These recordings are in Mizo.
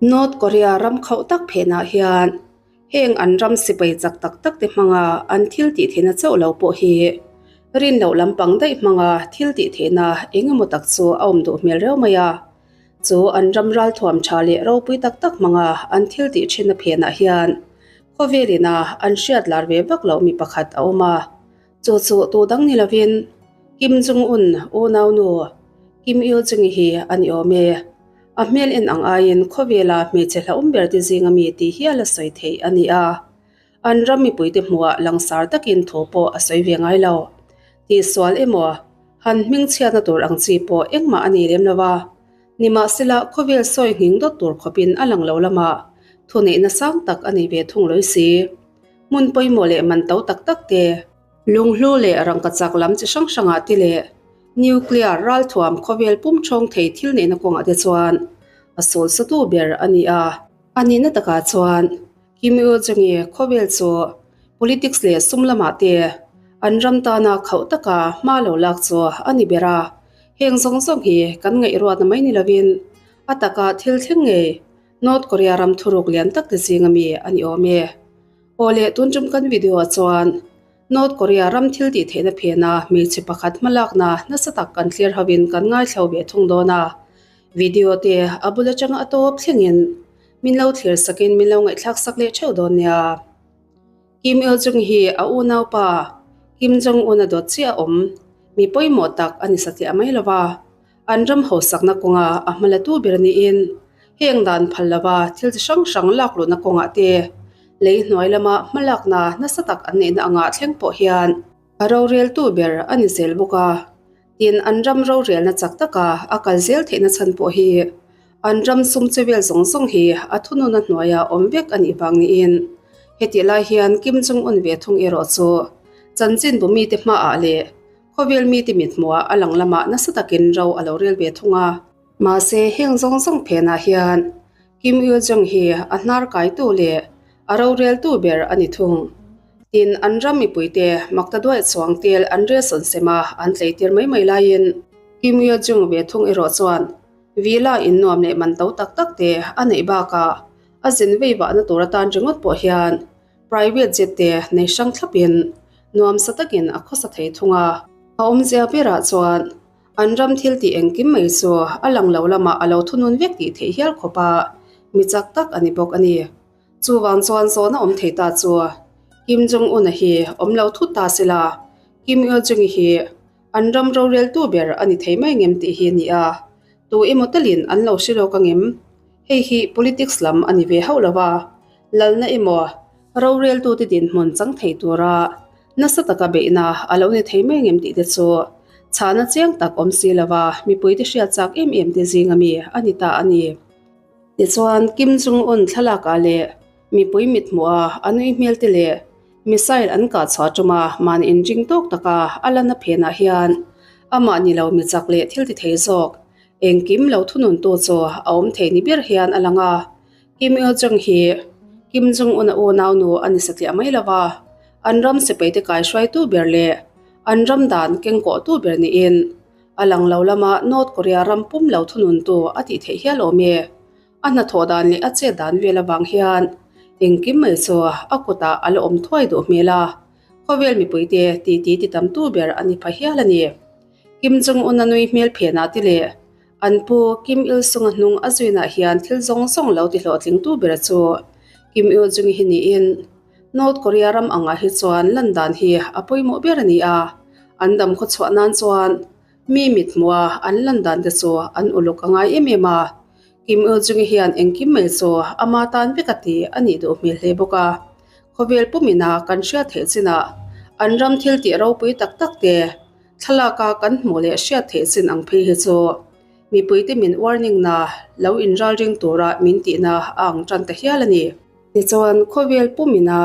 North Korea ram khauh tak phenah hian heng an ram sipai chak tak tak te hmanga an thil tih theihna chauh lo pawh hi rin loh lampang daih hmanga thil tih theihna eng emaw tak chu a awm duh hmel reuh mai a. Chu an ram ralthuam tha leh ropui tak tak hmanga an thil tih thinna phenah hian khawvel ina an hriat lar ve vak loh mi pakhat a awm a. Chu chu tu dang ni lovin Kim Jong Un unaunu Kim Il Jung hi a ni awm e. A hmel en ang aiin khawvela hmeichhe hlauhawm ber te zinga mi tih hial a sawi theih a ni a. An ram mipuite hmuhah langsar takin thu pawh a sawi ve ngai lo. Tihsual emaw, han hmingchhiatna tur ang chi pawh engmah a ni lem lo a. Nimahsela, khawvel sawi nghing dawt tur khawpin a lang lo lamah thuneihna sang tak a nei ve thung lawi si. Hmun pawimawh leh man to tak tak te, lunghlu leh rangkachak lam chi hrang hrangah te leh nuclear ralthuam khawvel pum thawng thei thil neihna kawngah te chuan a sawl satu ber a ni a. A nihna takah chuan Kim Il Jung-i khawvel chu politics leh sum lamah te an ram tana khauh taka hma lo lak chu a ni ber a. Heng zawng zawng hi kan ngaihruatna mai ni lovin a taka thil thleng ngei North Korea ram thuruk lian tak te zinga mi a ni awm e. Aw leh tun tum kan video ah chuan North Korea ram thil tih theihna phena hmeichhe pakhat hmalakna nasa tak kan thlir hovin kan ngaithlo ve thung dawn a. Video te a bul atanga a tawp thlengin min lo thlir sakin min lo ngaihthlak sak leh theuh dawn nia. Kim Il Jung hi a unaupa Kim Jong Un a dawt chiah a awm mi pawimawh tak a ni satliah mai lova. An ram hausakna kawnga a hmalatu ber niin heng dan phal lova thil chi hrang hrang lak luhna kawngah te lei hnuai lama hmalakna nasa tak an neihna angah thleng pawh hian a roreltu ber a ni zel bawk a. Tin, an ram rorelna chak taka a kal zel theihna chhan pawh hi an ram sum che vel zawng zawng hi a thununa hnuaia awm vek a nih vang niin hetih lai hian Kim Jong Un ve thung erawh chu chanchinbu mite hmaah leh Khawvel mite mithmuah a lang lamah nasa takin ro a lo rel ve thung a. Mahse, heng zawng zawng phenah hian Kim Il Jung hi a hnar kaitu leh a roreltu ber a ni thung. Tin, an ram mipuite makta duaih chuang tel an rel sawn sem a, an tleitir mai mai laiin Kim Il Jung ve thung erawh chuan villa in nuam leh man to tak tak te a neih bakah a zin vei vahna tur atan ringawt pawh hian Private jet te nei hrang thlapin nuamsa takin a khawsa thei thung a. A awmzia berah chuan an ram thil tih engkim mai chu a lang lo lamah a lo thunun vek tih theih hial khawp a, mi chak tak a ni bawk a ni. Chuvang chuan zawhna awm thei ta chu Kim Jong-un-a hi awm lo thut ta sela, Kim Il-jung-i hi an ram roreltu ber a ni thei mai ngem tih hi a ni a, tu emaw talin an lo hre lawk angem? Hei hi politics lam a ni ve hauh lo va, lalna emaw roreltute dinhmun chang thei tura nasa taka beihna a lo ni thei mai ngem tih te chu chhahna chiang tak awm si lova mipuite hriat chak em em te zinga mi a ni ta a ni. Tichuan, Kim Jong-un thlalakah leh mipui mithmuha a nui hmel te leh missile an kah chhuah tuma mahni inring tawk taka a lanna phenah hian amah ni lo mi chak leh thil ti thei zawk engkim lo thununtu chu a awm thei ni ber hian a lang a. Kim Il Jung hi Kim Jong Un a unau nu a ni satliah mai lo va, an ram sipaite kaihruaitu ber leh an ram dan kengkawhtu ber niin a lang lo lama North Korea ram pum lo thununtu a tih theih hial awm e. A hnathawh dan leh a chet dan vel avang hian engkim mai chu a kutah a la awm thuai duh hmel a, khawvel mipuite titi ti tamtu ber a ni pha hial a ni. Kim Jong Un a nui hmel phenah te leh An pu Kim Il Sung-a hnung a zuinah hian thil zawng zawng lo ti hlawhtlingtu ber chu Kim Il Jung hi niin North Korea ram angah hi chuan lan dan hi a pawimawh ber a ni a, an dam khaw chhuah nan chuan mi mithmuha an lan dan te chu an uluk a ngai em em a. Kim Il Jung hian engkim mai chu ama tan vek a ti a nih duh hmel hle bawk a. Khawvel pumina kan hriat theih chinah an ram thil tih ropui tak tak te, Thlalaka kan hmuh leh hriat theih chin ang phei hi chu mipuite min warning na lo inralring tura min tihna a ang tan ta hial a ni. Tichuan, khawvel pumina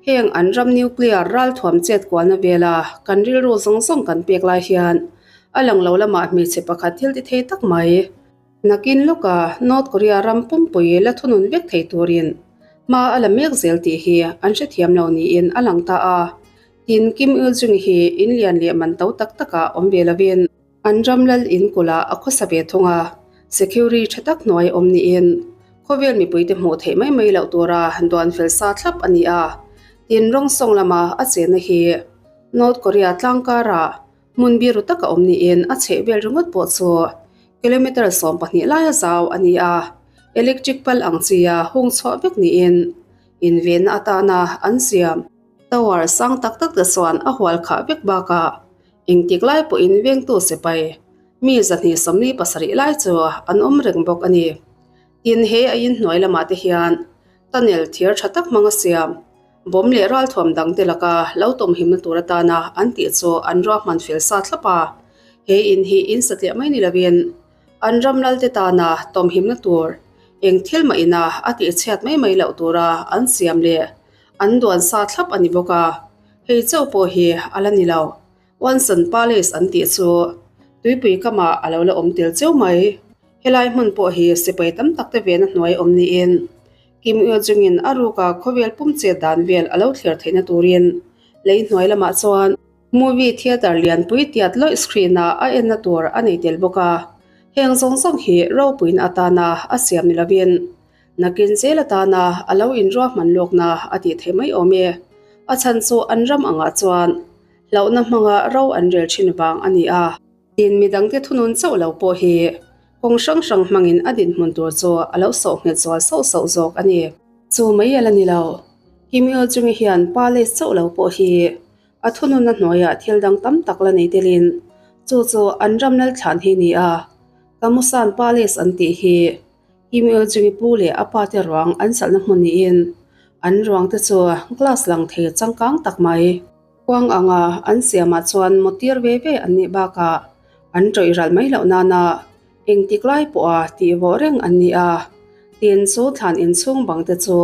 heng an ram nuclear ralthuam chet kualna vela kan rilru zawng zawng kan pek lai hian a lang lo lamah hmeichhe pakhat thil ti thei tak mai. Nakin lawka North Korea ram pumpui la thunun vek thei turin hma a la mek zel tih hi an hrethiam lo niin a lang ta a. Tin, Kim Il Jung hi in lian leh man to tak takah awm ve lovin an ram lal in kulh ah a khawsa ve thung a, security tha tak hnuai awm niin. Khawvel mipuite hmuh theih mai mai loh tura duan fel sa thlap a ni a. Tin, rawng sawng lama a chenna hi North Korea tlangkarah hmun biru taka awm niin a chheh vel ringawt pawh chu kilometre 12 laia zau a ni a. Electric pal ang chia hung chhuah vek niin invenna atana an siam. Tower sang tak tak te chuan a hual khah vek bakah engtik lai pawhin vengtu sipai mi 247 lai chu an awm reng bawk a ni. Tin, he a inhnuai lamah te hian tunnel thir tha tak hmanga siam bawm leh ralthuam dang te laka lo tawmhimna tur atana an tih chu an ruahman fel sa thlap a. He in hi in satliah mai ni lovin an ram lal te tana tawmhimna tur eng thil mah ina a tihchhiat mai mai loh tura an siam leh an duan sa thlap a ni bawk a. Hei chauh pawh hi a la ni lo. Wonsan Palace an tih chu tuipui kamah a lo la awm tel cheu mai. Helai hmun pawh hi sipai tam tak te vena hnuai awm niin Kim Il Jung-in a ruka khawvel pum chet dan vel a lo thlir theihna turin lei hnuai lamah chuan movie theatre lianpui tiat lawih screen-ah a enna tur a nei tel bawk a. Heng zawng zawng hi ropuina atana a siam ni lovin nakin zel atana a lo inruahman lawkna a tih theih mai awm e. A chhan chu an ram angah chuan hlauhna hmanga ro an rel thin vang a ni a. Tin, midangte thunun chauh lo pawh hi kawng hrang hrang hmangin a dinhmun tur chu a lo sawh nghet zual sauh sauh zawk a ni. Chu mai a la ni lo. Kim Il Jung-i hian palace chauh lo pawh hi a thununna hnuaiah thil dang tam tak la nei telin chu chu an ram lalthlan hi ni a. Kamusan Palace an tih hi Kim Il Jung-i pu leh a pa te ruang an salhna hmun niin an ruang te chu glass lang thei changkang tak mai. Kuang anga an siamah chuan mawtir ve ve an nih bakah an ṭawih ral mai loh nana engtik lai pawha tih vawh reng an ni a. Tin, chu thlan inchhung bang te chu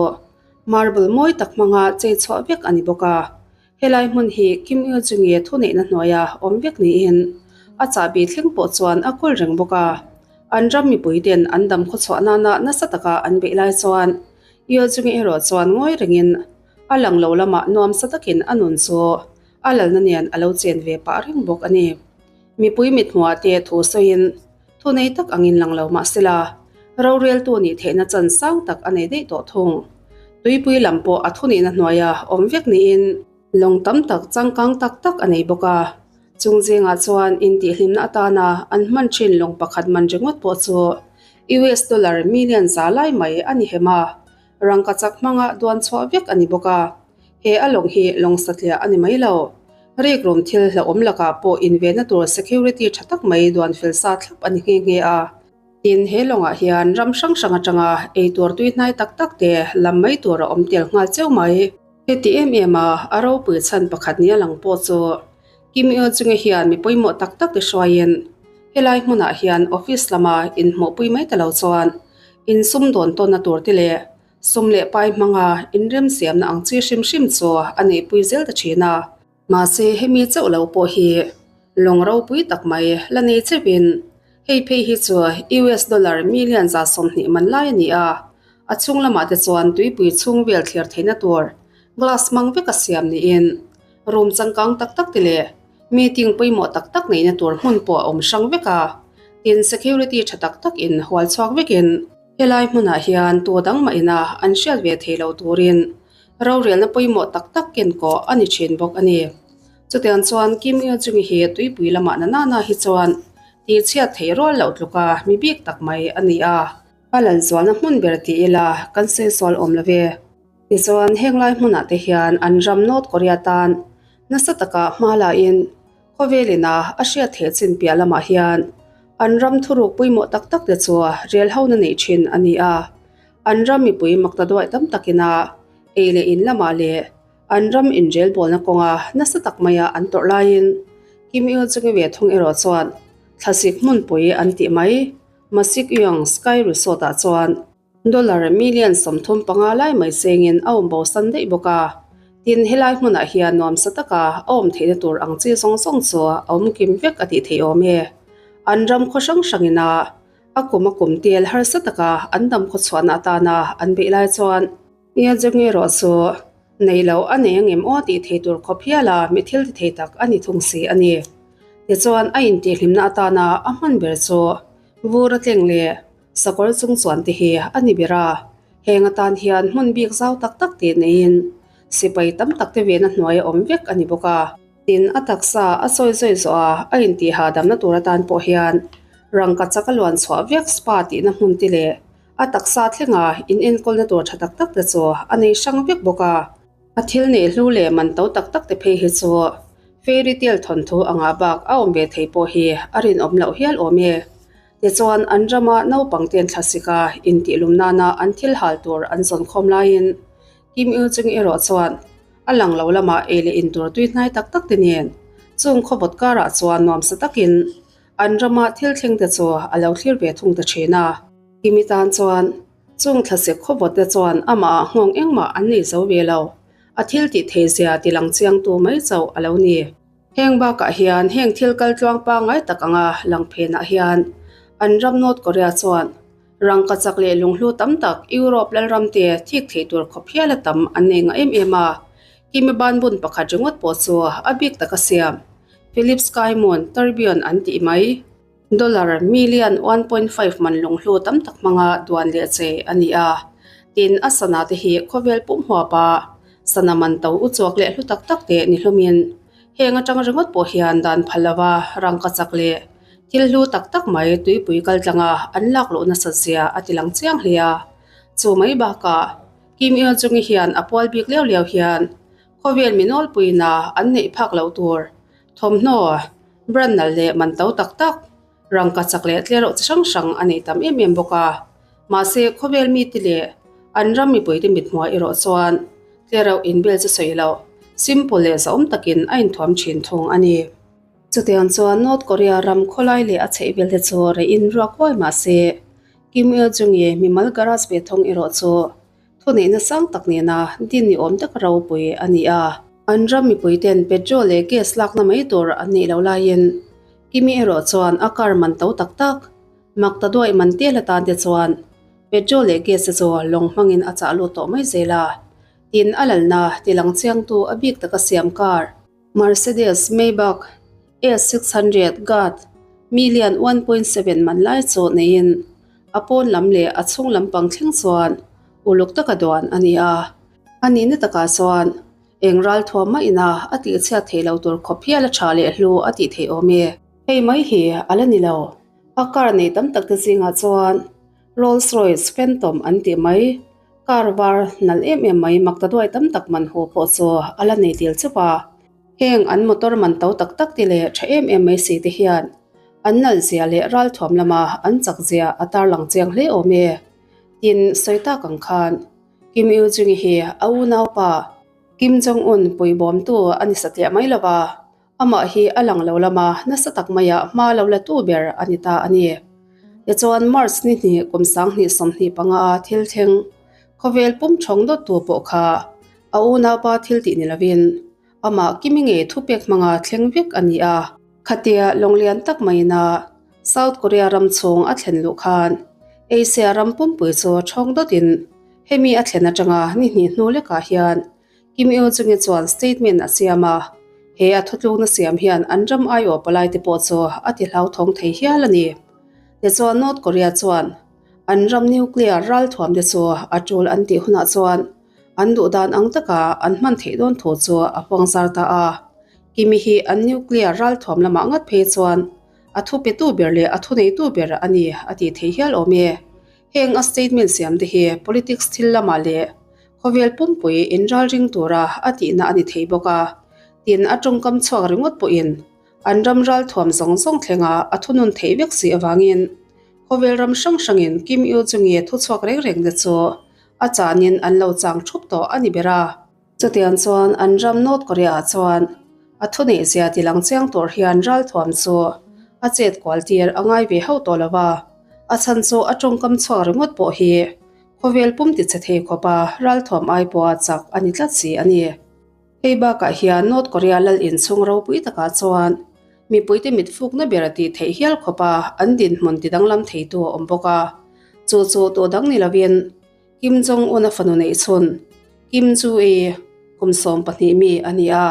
marble mawi tak hmanga chei chhuah vek a ni bawk a. Helai hmun hi Kim Il Jung-i thuneihna hnuaia awm vek niin a chahbi thleng pawh chuan a kawl reng bawk a. An ram mipui ten an dam khawchhuah nana nasa taka an beih lai chuan Il Jung-i erawh chuan ngawi rengin A lang lo lamah nuamsa takin a nun chu a lalna nen a lo chen ve pah reng bawk a ni. Mipui mithmuah te thu sawiin thu nei tak angin lang lo mah sela, roreltu nih theihna chan sang tak a nei daih tawh thung. Tuipui lam pawh a thunihna hnuaia awm vek niin lawng tam tak changkang tak tak a nei bawk a. Chung zingah chuan intihhlimna atana an hman thin lawng pakhat man ringawt pawh chu US dollar million za lai mai a ni hem a. Rangka chak hmanga duan chhuah vek a ni bawk a, he a lawng hi lawng satliah a ni mai lo. Rikrum thil hlauhawm lakah pawh invenna tur security tha tak mai duan fel sa thlap a ni nghe nghe a. Tin, he lawngah hian ram hrang hrang atanga ei tur tui hnai tak tak te lam mai tur a awm tel nghal cheu mai. Heti em em a, a ropui chhan pakhat nia lang pawh chu Kim Il Jung-i hian mi pawimawh tak tak te hruaiin helai hmunah hian office lama inhmuhpui mai ta lo chuan Insumdawn tawnna tur te leh sum leh pai hmanga inremsiamna ang chi hrim hrim chu a neihpui zel ta thin a. Mahse, hemi chauh lo pawh hi lawng ropui tak mai la nei cheuhin hei phei hi chu US dollar million 120 man lai a ni a, a chhung lamah te chuan tuipui chhung vel thlir theihna tur glass hmang vek a siam niin room changkang tak tak te leh Meeting pawimawh tak tak neihna tur hmun pawh a awm hrang vek a, tin security tha tak tak in hual chhuak vekin helai hmunah hian tu dang mah ina an hriat ve thei lo turin rorelna pawimawh tak tak ken kawh a ni thin bawk a ni. Chutiang chuan Kim Il Jung hi tuipui lamah na nana hi chuan tihchhiat thei rual loh tluka mi bik tak mai a ni a, a lalzualna hmun ber ti ila kan sawi sual awm lo ve. Tichuan henglai hmunah te hian an ram North Korea tan Nasa taka hma lain khawvel ina a hriat theih chin piah lamah hian an ram thuruk pawimawh tak tak te chu rel hona neih thin a ni a. An ram mipui makta duai tam takina ei leh in lamah leh an ram inrelbawlna kawnga nasa tak maia an tawrh laiin Kim Il Jung-i ve thung erawh chuan thlasik hmunpui an tih mai Masikyoung Sky Resort-ah chuan Dollar million 35 lai mai chengin a awm bosan daih bawk a. Tin, helai hmunah hian nuamsa taka a awm theihna tur ang chi zawng zawng chu a awm kim vek a tih theih awm e. An ram khaw hrang hrangin a a kum a kum tel harsa taka an dam khaw chhuahna atana an beih lai chuan Nia Jung erawh chu nei loh a nei angem aw tih thei tur khawp hiala mi thil ti thei tak a ni thung si a ni. Tichuan, a intihhlimna atana a hman ber chu vur a tleng leh. Sakawr chung chuan te hi a ni ber a, heng atan hian hmun bik zau tak tak te neiin sipai tam tak te vena hnuai a awm vek a ni bawk a. Tin, a taksa a sawi zawi zawh a, a intih hahdamna tur atan pawh hian rangka chak a luan chhuah vek spa tihna hmun te leh a taksa thlenga in enkawlna tur tha tak tak te chu a nei hrang vek bawk a. A thil neih hlu leh man to tak tak te phei hi chu fairy tale thawnthu angah bak a awm ve thei pawh hi a rinawm loh hial awm e. Tichuan, an rama naupang ten thlasik a intihlum nana an thil hal tur an zawn khawm laiin Kim Il Jung erawh chuan a lang lo lamah ei leh in tur tui hnai tak tak te nen chung khawvawt karah chuan nuamsa takin an rama thil thleng te chu a lo thlir ve thung ta thin a. Kimi tan chuan chung thlasik khawvawt te chuan amah ah nghawng engmah an nei zo ve lo, a thil tih thei zia ti lang chiang tu mai chauh a lo ni. Heng bakah hian heng thil kal tluang pangngai tak anga lang phenah hian an ram North Korea chuan rangkachak leh lunghlu tam tak Europe lalram te thik thei tur khawp hial a tam an nei ngah em em a, Kimi banbun pakhat ringawt pawh chu a bik taka siam Philips Skymoon Tourbillon an tih mai. Dollar million 1.5 man lunghlu tam tak hmanga duan leh chei a ni a, tin a sana te hi khawvel pum huapa sana man to u chuak leh hlu tak tak te ni hlawmin heng atang ringawt pawh hian dan phal lova rangka chak leh thil hlu tak tak mai tuipui kal tlanga an lak luh nasat zia a ti lang chiang hle a. Chu mai bakah Kim Il Jung-i hian a pual bik liau liau hian khawvel mi nawlpuina an neih phak loh tur Thawmhnaw, brand nalh leh man to tak tak, rangka chak leh tlereuh chi hrang hrang a nei tam em em bawk a. Mahse, khawvel mite leh an ram mipuite mithmuai erawh chuan tlereuh inbel chu sawi loh, simple leh zahawm takin a inthuam thin thung a ni. Chutiang chuan North Korea ram khawlai leh a chheihvel te chu reihin ruak huai mah se, Kim Il Jung-i mimal garage ve thawng erawh chu Thuneihna sang tak nena din ni awm taka ropui a ni a. An ram mipuiten petrol leh gas lakna mai tur an neih loh laiin Kimi erawh chuan a car man to tak tak, mak ta duaih man tel atan te chuan petrol leh gas te chu lawng hmangin a chah lut tawh mai zel a. Tin, a lalna tilang chiangtu a bik taka siam car, Mercedes Maybach S600 Guard million 1.7 man lai chu neiin a pawn lam leh a chhung lampang thleng chuan uluk taka duan a ni a. A nihna takah chuan eng ral thuam mah ina a tihchhiat theih loh tur khawp hial a tha leh hlu a tih theih awm e. Hei mai hi a la ni lo. A car nei tam tak te zingah chuan Rolls Royce Phantom an tih mai car var nalh em em mai mak ta duai tam tak man hu pawh chu a la nei tel chauh a. Heng an motor man to tak tak te leh tha em em mai si te hian an nalh zia leh ralthuam lama an chak zia a tarlang chiang hle awm e. Tin, sawi tak ang khan Kim Il Jung-i hi a unaupa Kim Jong Un puibawmtu a ni satliah mai lo va, amah hi a lang lo lama nasa tak maia hma lo la tu ber a ni ta a ni. Tichuan March ni hnih kum 2025 a thil thleng khawvel pum thawng dawttu pawh kha a unaupa thil tih ni lovin Amah Kimi ngei thupek hmanga thleng vek a ni a. Khatia lawnglian tak maina South Korea ram chhung a thlen luh khan Asia ram pumpui chu thawng dawtin hemi a thlen atanga ni hnih hnu lekah hian Kim Il Jung-i chuan statement a siam a, he a thutlukna siam hian an ram aiawh palaite pawh chu a ti hlauthawng thei hial a ni. Tichuan North Korea chuan an ram nuclear ralthuam te chu a tul an tih hunah chuan An duh dan ang taka an hman theih dawn thu chu a puangzar ta a. Kimi hi an nuclear ralthuam lamah ngat phei chuan a thu petu ber leh a thuneitu ber a ni a tih theih hial awm e. Heng a statement siam te hi politics thil lamah leh khawvel pumpui inralring tura a tihna a ni thei bawk a. Tin, a tawngkam chhuak ringawt pawhin an ram ralthuam zawng zawng thlenga a thunun theih vek si avangin khawvel ram hrang hrangin Kim Il Jung-i thuchhuak reng reng te chu A chanin an lo chang thup tawh a ni ber a. Chutiang chuan an ram North Korea ah chuan a thuneih zia ti lang chiang tur hian ralthuam chu a chet kual tir a ngai ve hauh tawh lo va, a chhan chu a tawngkam chhuak ringawt pawh hi khawvel pum ti chhe thei khawpa ralthuam ai pawha chak a ni tlat si a ni. Hei bakah hian North Korea lal inchhung ropui takah chuan mipuite mit fukna ber a tih theih hial khawpa an dinhmun ti danglam theitu a awm bawk a. Chu chu tawh dang ni lovin Kim Jong-un a fanu neih chhun Kim Ju-i kum 12 mi a ni a,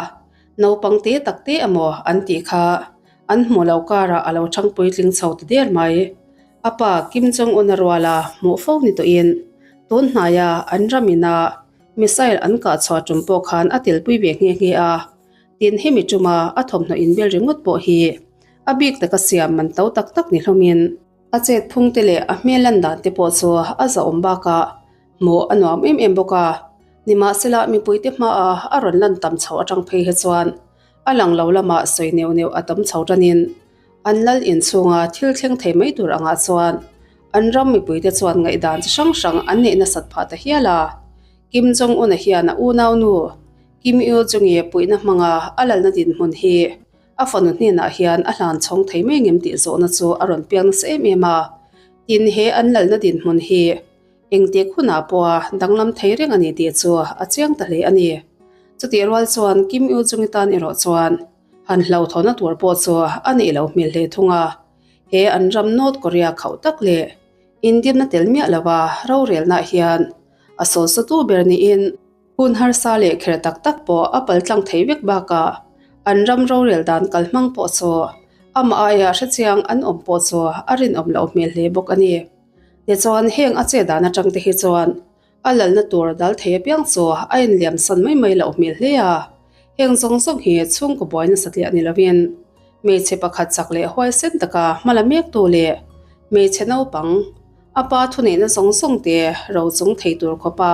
naupang te tak te emaw an tih kha an hmuh loh karah a lo thang puitling chho ta der mai. A pa Kim Jong-un a ruala hmuh fo ni tawhin tun hnaia an ram ina missile an kah chhuah tum pawh khan a telpui ve nghe nghe a. Tin, hemi tuma a thawmhnaw inbel ringawt pawh hi a bik taka siam man to tak tak ni hlawmin a chet phung te leh a hmel lan dan te pawh chu a zahawm bakah hmuh a nuam em em bawk a. Nimahsela, mipuite hmaah a rawn lan tam chho atang phei hi chuan a lang lo lamah sawi neuh neuh a tam chho tanin an lal inchhunga thil thleng thei mai tur angah chuan an ram mipuite chuan ngaihdan chi hrang hrang an neih nasat phah ta hial a. Kim Jong-un-a hian a unaunu Kim Il-jung-i puihna hmanga a lalna dinhmun hi a fanu hnenah hian a hlan chhawng thei mai ngem tih zawhna chu a rawn piang nasa em em a. Tin, he an lalna dinhmun hi Engtik hunah pawha danglam thei reng a ni tih chu a chiang ta hle a ni. Chutih rual chuan Kim Il Jung-i tan erawh chuan han hlauthawhna tur pawh chu a neih loh hmel hle thung a. He an ram North Korea khauh tak leh indimna tel miah lova rorelnaah hian a sawlsawtu ber niin hun harsa leh kher tak tak pawh a paltlang thei vek bakah an ram rorel dan kalhmang pawh chu amah aia hrechiang an awm pawh chu a rinawm loh hmel hle bawk a ni. Tichuan, heng a che dan atang te hi chuan a lalna tur dal thei apiang chu a inliam san mai mai loh hmel hle a. Heng zawng zawng hi chhungkaw buai nasa tliah ni lovin hmeichhe pakhat chak leh huaisen taka hma la mektu leh hmeichhe naupang a pa thuneihna zawng zawng te ro chung thei tur khawpa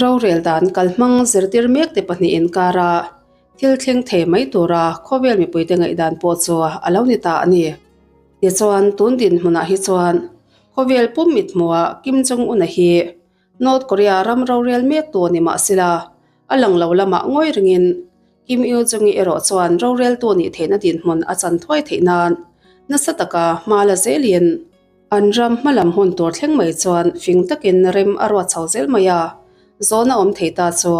rorel dan kalhmang zirtir mek te pahnih inkara thil thleng thei mai tura khawvel mipuite ngaihdan pawh chu a lo ni ta a ni. Tichuan, tun dinhmunah hi chuan khawvel pum mithmuhah Kim Jong-un-a hi North Korea ram rorel mektu a ni mah sela, a lang lo lamah ngawi ringin Kim Il-jung-i erawh chuan roreltu nih theihna dinhmun a chan thuai theih nan nasa taka hma la zelin an ram hma lam hun tur thleng mai chuan fing takin rem a ruat chho zel mai a, zawhna awm thei ta chu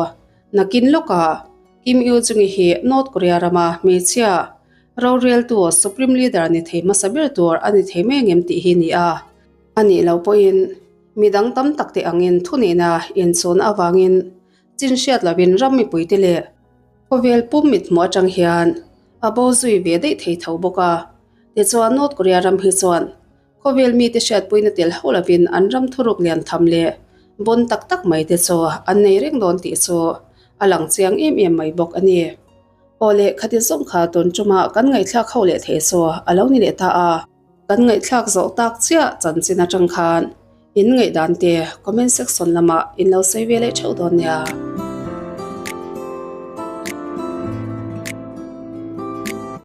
nakin lawkah Kim Il-jung-i hi North Korea rama hmeichhia Roreltu Supreme Leader ni thei hmasa ber tur a ni thei mai angem tih hi ni a. A nih loh pawhin midang tam tak te angin thuneihna inchhun avangin chin hriat lovin ram mipuite leh khawvel pum mithmuh atang hian a bo zui ve daih thei tho bawk a. Tichuan North Korea ram hi chuan khawvel mite hriatpuina tel hauh lovin an ram thuruk lian tham leh bawn tak tak mai te chu an nei reng dawn tih chu a lang chiang em em mai bawk a ni. Aw leh khati zawng kha tun ṭuma kan ngaihthlak ho leh thei chu a lo ni leh ta a. Kan ngaihthlak zawh tak chiah chanchin aṭang khan in ngaihdan te comment section lamah in lo sawi ve leh ṭheuh dawn nia.